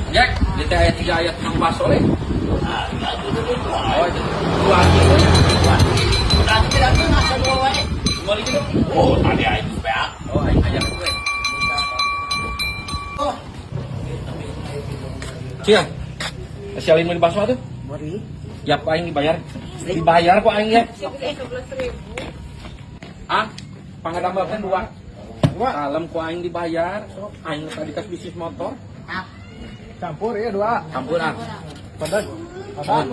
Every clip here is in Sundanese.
Jack, di teh aya 3 ayat mang baso le. Oh, itu dua kilo. Kembali gitu. Oh, tadi aing beak. Oh, aing ayam gue. Oh. Cia. Sialin mau bakso tuh. Beri. Ya, ku aing dibayar. Dibayar ku aing ya. 11.000. Ah, pangadamel kan dua. Kalem ku aing dibayar. Sok aing tadi kas bisnis motor. Ah, Campur ya dua. Campur ah. Pedas. Mohon.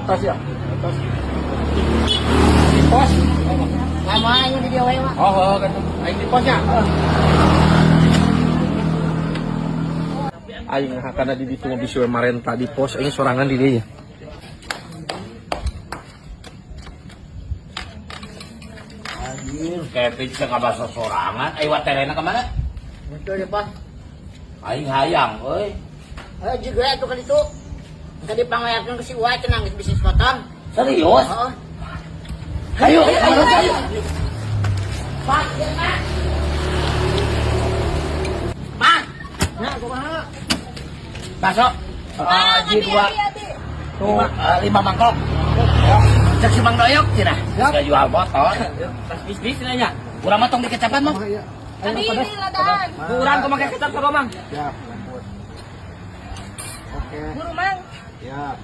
Tas ya. Tas. Di pos. lama aing di dia wae mah. Oh, oh, kan. Aing di posnya. Aing karena di ditu bisi we marenta di pos aing sorangan di dieu. Anjir, Kevin teu ngabaso sorangan. Ayo waterena kemana? Betul ya, Pak. Aing hayang euy. Eh, juga itu kan itu. Tadi panglayarkeun ke si Uwa cenah geus bisnis motor. Serius? Heeh. Ayo, ayo, ayo. Pak, ya, Pak. Pak, Nah, kumaha? Baso. Mang, Ji dua. abi. Tuh, 5 mangkok. Cek si Mang Doyok cenah. Geus jual motor. Tas bisnis nanya. Urang mah tong dikecapan mah. Kumaha ya? Abi ini ladaan. Kurang kau pakai kecap apa, Mang? Siap, campur. Oke, Buru mang. siap.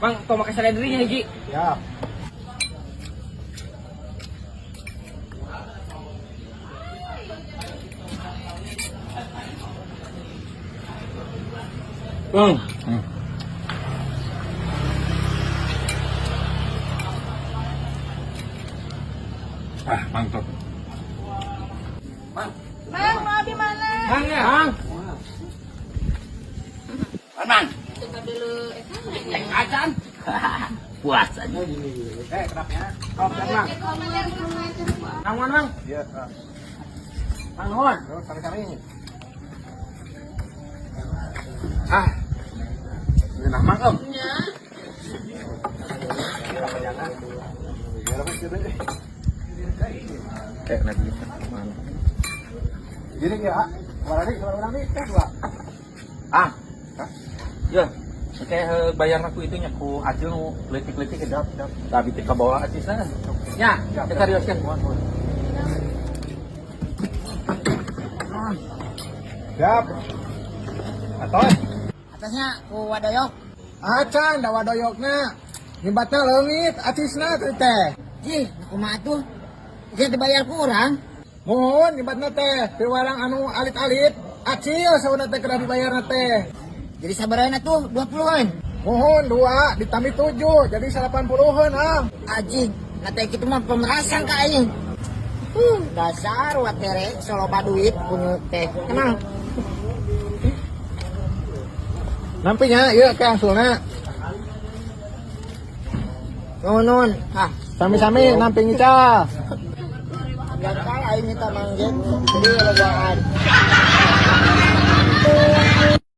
Mang, kau pakai seledrinya hiji. Siap. Hmm. Ah, mantap. Mang, mau abi mana? Mang ya, Mang. Mang. Coba dulu. Cek acan. Puas aja. Eh, kerapnya. Oh, siap, Mang. Mang, mang, Mang. Iya. Mang, nuhun. Terus sami-sami. Ah. Nah, Mang, Om. Kayak nanti mana? Gini ya, kemarin nih, kemarin nih, teh dua. Ah. Ya. Oke, bayar aku itunya ku acil nu leutik-leutik ke Siap, siap. Tapi teh ka bawah acisna. Ya, kita seriuskan. Siap. Atoy. Atasnya ku Wadoyok. Acan, da wadoyokna. Nyebatna leungit, acisna teh teh. Jih, kumaha tuh? Geus dibayar ku urang. Mohon nyebatna teh, piwarang anu alit-alit. Acil sauna teh kedah dibayarna teh. Jadi sabaraha tuh 20-an. Mohon dua ditambah 7 jadi 80-an ah. Anjing, kata kitu mah pemerasan ka aing. Dasar watere soloba duit punya teh. Kenal. Nampinya ieu ke angsulna. Nuhun nuhun. Ah, Sami-sami nampi ngical. gagal aing minta manggen. Jadi lobaan.